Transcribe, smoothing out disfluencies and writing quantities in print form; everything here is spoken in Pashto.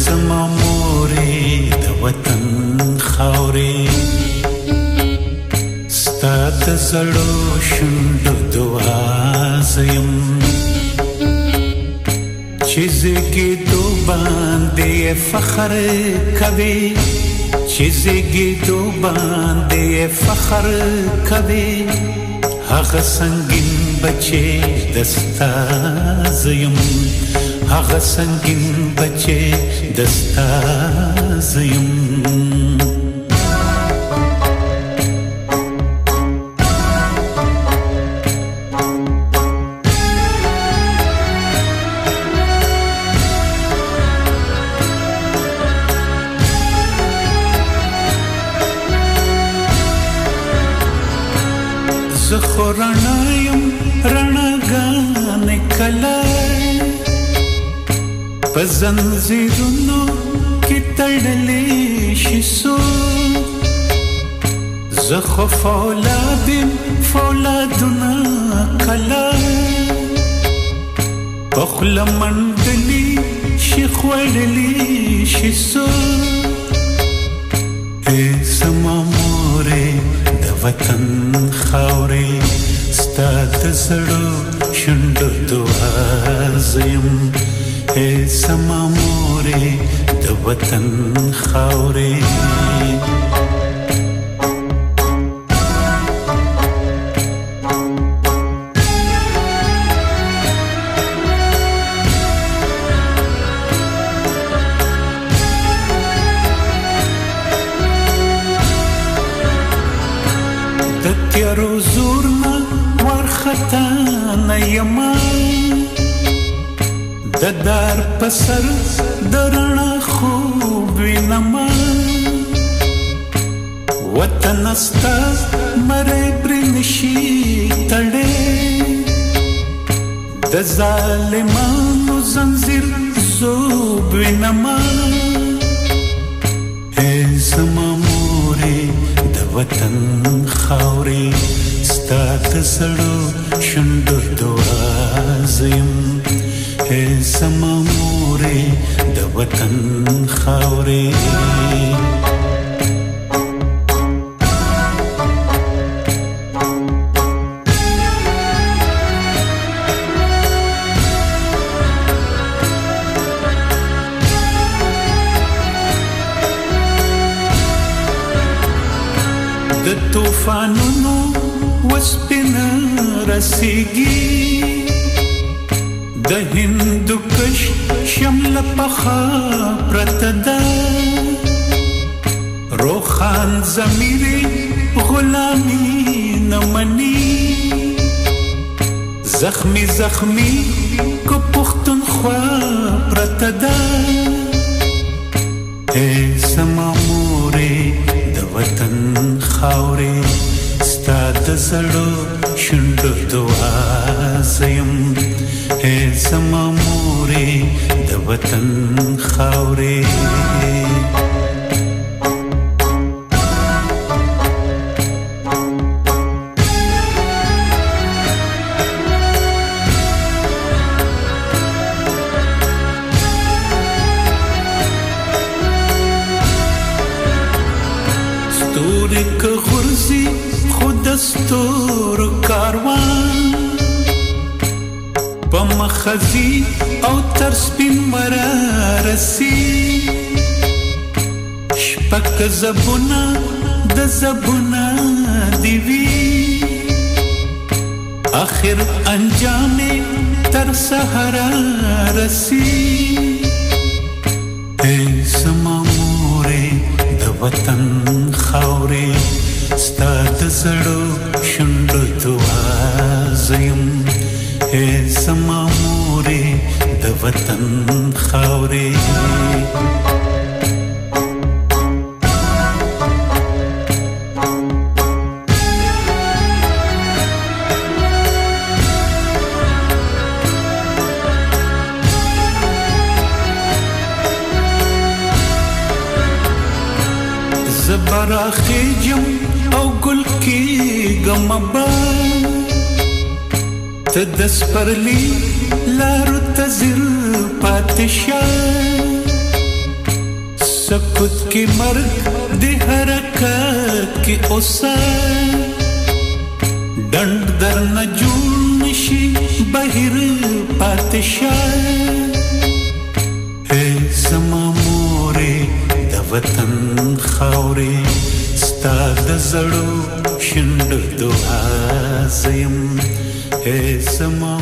زما مورې د وطن خاورې، ستا د زړو شونډو دعا زه یم. چې زیږېدو باندې فخر کوي، چې زیږېدو باندې فخر کوي، هغه سنگین بچي د ستا زه یم، هغه سنگین بچي د ستا زه یم. زه خو رڼا یم، رڼاګانې کله په زنځیرونو کې تړلې شي څوک. زه خو فولاد یم، فولادونه کله په خوله منډلي شي، خوړلي شي څوک. ای زما مورې د وطن خاورې، ستا د زړو شونډو دعا زه یم. ای زما مورې د وطن خاورې. د تیارو زور نه وارخطا نه یمه، د دار په سر د رڼا خوب وینمه. وطن ستا مری پرې نشي تړی، د ظالمانو زنځیر ذوب وینمه. ای زما مورې د وطن خاورې، ستا د زړو شونډو دعا زه یم. ای زما مورې د وطن خاورې. د طوفانونو وسپنه رسیږي، د هندوکش شمله پخه پرته ده. روښان ضمیر غلامي نه مني، زخمي زخمي کو پښتونخوا پرته ده. ای زما مورې د وطن خاورې، ستا د زړو شونډو دعا زه یم. ای زما مورې د وطن خاورې. ستوري که غورځي خو د ستورو کاروان په مخه ځي او تر سپین مره رسي. شپه که زبونه د زبونه دي وي، اخر انجام تر سهاره رسي. ای زما مورې د وطن خاورې، ستا د زړو شونډو دعا زه یم. ای زما مورې د وطن خاورې. زه به راخېژم او ګل کېږم به، ته د سپرلي لارو ته ځیر پاتې شه. سکوت کې مرګ د حرکت کې اوسه. ډنډ در نه جوړ نشي بهیر پاتې شه. اے زما مورې د وطن خاورې، ستا د زړو شونډو دعا زه یم. اے زما